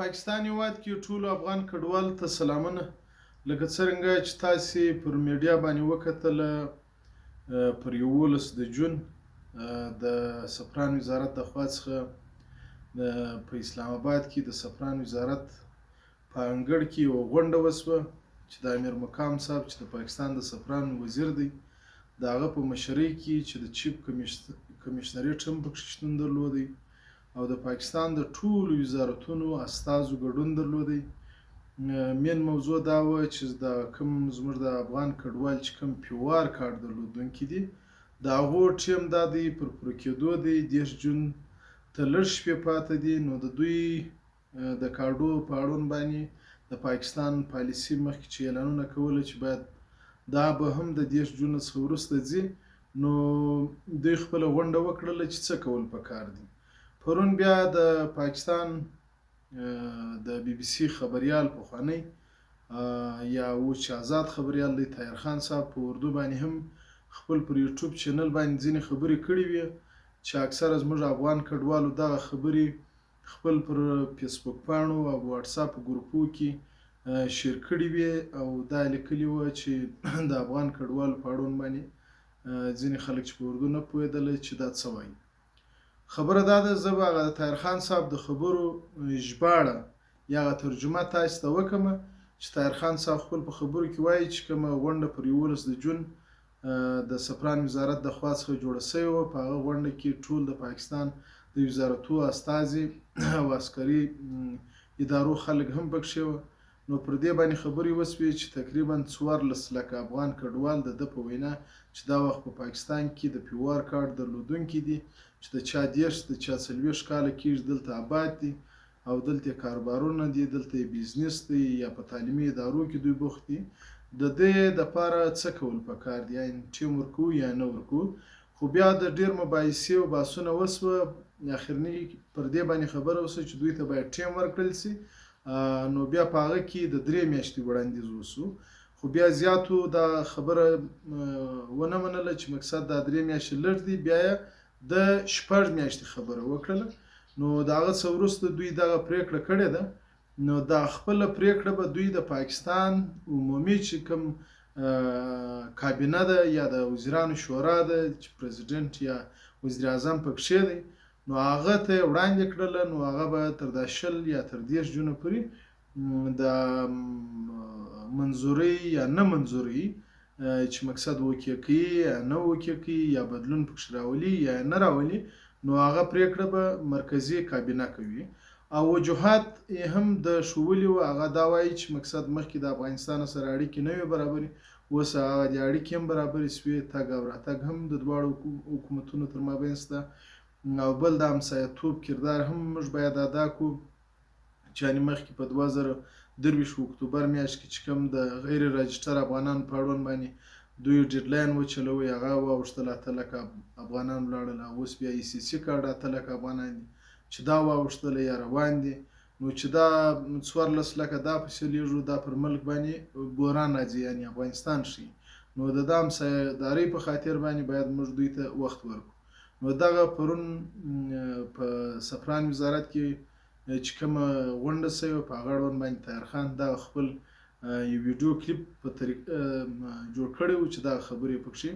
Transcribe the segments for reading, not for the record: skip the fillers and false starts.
پاکستان هیواد کې ټولو افغان کډوالو ته سلامونه. لکه څرنګه چې تاسې پر میډیا باندې وکتله، پر 11 د جون د سفران وزارت د خوا څخه په اسلام آباد کې د سفران وزارت په انګړ کې یوه غونډه وشوه چې د امیر مقام صاحب، چې د پاکستان د سفران وزیر دی، د هغه په مشرۍ کې، چې د چیف کمشنریټ هم پکې شتون درلودی او د پاکستان د ټولو وزارتونو استازو ګډون درلودی. مین موضوع دا وه چې دا کوم زموږ د افغان کډوال چې کوم پیوار کارت درلودونکي دي، د هغو ټیم دا دی پر پوره کېدو دی، 30 جون ته لږ شپې پاته دي. نو د دوی د کارډو په اړوند باندې د پاکستان پالیسي مخکې چې اعلانونه کوله چې باید دا به هم د 30 جون څخه وروسته ځي، نو دوی خپله غونډه وکړله چې څه کول پکار دي. پرون بیا د پاکستان د بي بي سي خبریال پخوانی یا اوس چې آزاد خبریال دی، طاهر خان صاحب، په اردو باندې هم خپل پر یوټیوب چینل باندې ځینې خبرې کړې وې چې اکثره زموږ افغان کډوالو دغه خبرې خپل پر فیسبوک پاڼو او واتساپ ګروپو کې شیر کړې وې او دا لیکلي وه چې د افغان کډوالو په اړوند باندې ځینې خلک چې په اردو نه پوهېدل چې دا څه وایي. خبره دا ده، زه به هغه د طاهر خان صاحب د خبرو ژباړه یا هغه ترجمه تاسو ته وکړم چې طاهر خان صاحب خپل په خبرو کې وایي چې کومه غونډه پر 11 د جون د سفران وزارت د خوا څخه جوړه شوې وه، په هغه غونډه کې ټول د پاکستان د وزارتو استازي او عسکري ادارو خلک هم پکښې وه. نو پر دې باندې خبرې وشوې چې تقریبا 14 لکه افغان کډوال، د ده په وینا، چې دا وخت په پاکستان کې د پیوار کارت درلودونکي دي، چې د چا 30، د چا 40 کاله کېږي دلته آباد دي او دلته یې کاروبارونه دي، دلته یې بزنس دی یا په تعلیمي ادارو کې دوی بوخت دي، د دې دپاره څه کول پکار دي؟ آیا ټیم ورکوو یا نه ورکوو؟ خو بیا د ډېر مباحثې او بحثونه وشوه، اخرني پر دې باندې خبره وشوه چې دوی ته باید ټیم ورکړل شي. نو بیا په هغه کې د 3 میاشتې وړاندیز وشو، خو بیا زیاتو دا خبره ونه منله چې مقصد دا 3 میاشتې لږ دي. بیا یې د 6 میاشتې خبره وکړله. نو د هغه څه وروسته دوی دغه پرېکړه کړې ده. نو دا خپله پرېکړه به دوی د پاکستان عمومي چې کوم کابینه ده یا د وزیرانو شورا ده چې پرزیډنټ یا وزیر اعظم پکښې دی، نو هغه ته یې وړاندې کړله. نو هغه به تر دا 20 یا تر 30 جونه پورې د منظورۍ یا نه منظورۍ، چې مقصد وکې کوي یا نه وکې کوي یا بدلون پکښې راولي یا نه راولي، نو هغه پرېکړه به مرکزي کابینه کوي. او وجوهات یې هم د ښوولي وه. هغه دا وایي چې مقصد مخکې د افغانستان سره اړیکې نه وې برابرې، اوس هغه د اړیکې هم برابرې شوې، تګ او راتګ هم د دواړو حکومتونو تر مابین شته، او بل د همسایتوب کردار هم موږ باید ادا کړو، چې یعنې مخکې په 2023 اکتوبر میاشت کې چې کوم د غیر راجسټر افغانانو په اړوند باندې دوی ډیډلاین وچلوي، هغه واوښتل، 8 لکه افغانان ولاړل، او اوس بیا ای سي سي کارډ 8 لکه افغانان دي چې دا واوښتل یا روان دي. نو چې دا 14 لکه دا پسې لیږو، دا پر ملک باندې بحران راځي، یعنی افغانستان ښي. نو د دا همسایهدارۍ په خاطر باندې باید موږ دوی ته وخت ورکړو. نو دغه پرون په سفران وزارت کې چې کومه غونډه شوې وه، په هغه اړوند باندې طاهر خان دغه خپل یو ویډیو کلیپ په طریق جوړ کړی و چې دغه خبرې پکښې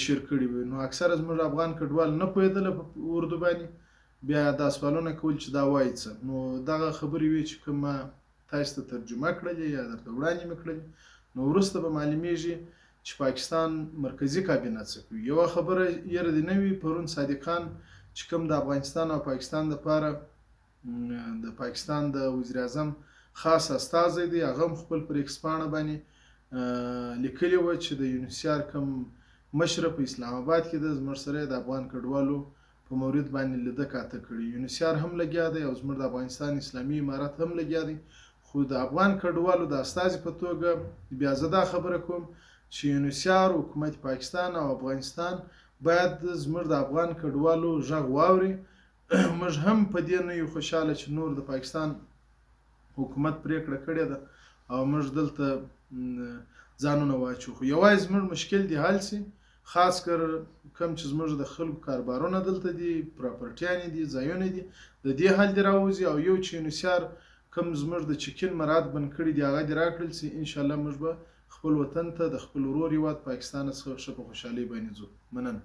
شیر کړې وې. نو اکثره زموږ افغان کډوال نه پوهېدله په اردو باندې، بیا دا سوالونه کول چې دا وایي څه. نو دغه خبرې وې چې کومه تاسو ته ترجمه کړلې یا درته وړاندې مې کړلې. نو وروسته به معلومیږي چې پاکستان مرکزي کابینه څه کوي. یوه خبره یره دې نه وي، پرون صادق خان چې کوم د افغانستان او پاکستان دپاره د پاکستان د وزیر اعظم خاص استازی دی، هغه هم خپل پر ایکس پاڼه باندې لیکلي وه چې د یونیسیار کوم مشره په اسلام آباد کې ده، زموږ سره د افغان کډوالو په مورد باندې لیده کاته کړي. یونیسیار هم لګیا دی او زموږ د افغانستان اسلامي امارت هم لګیا دی، خو د افغان کډوالو د استازي په توګه بیا زه دا خبره کوم چې یونیسیار، حکومت پاکستان او افغانستان باید زموږ د افغان کډوالو غږ واوري. موږ هم په دې نه یو خوشحاله چې نور د پاکستان حکومت پریکړه کړې ده او موږ دلته ځانونه واچو، خو یوازې زموږ مشکل دی حل سي، خاص کر کوم چې زموږ د خلکو کاربارونه دلته دي، پراپرټیانې دي، ځایونه دي، د دې حل دې راوځي. او یو چې یونیسیار کوم زموږ د چکین مراعات بند کړي دي هغه دې راکړل شي، ان شاءالله موږ به خپل وطن ته د خپل ورور هیواد پاکستان څخه ښه په خوشحالۍ باندې ځو. مننه.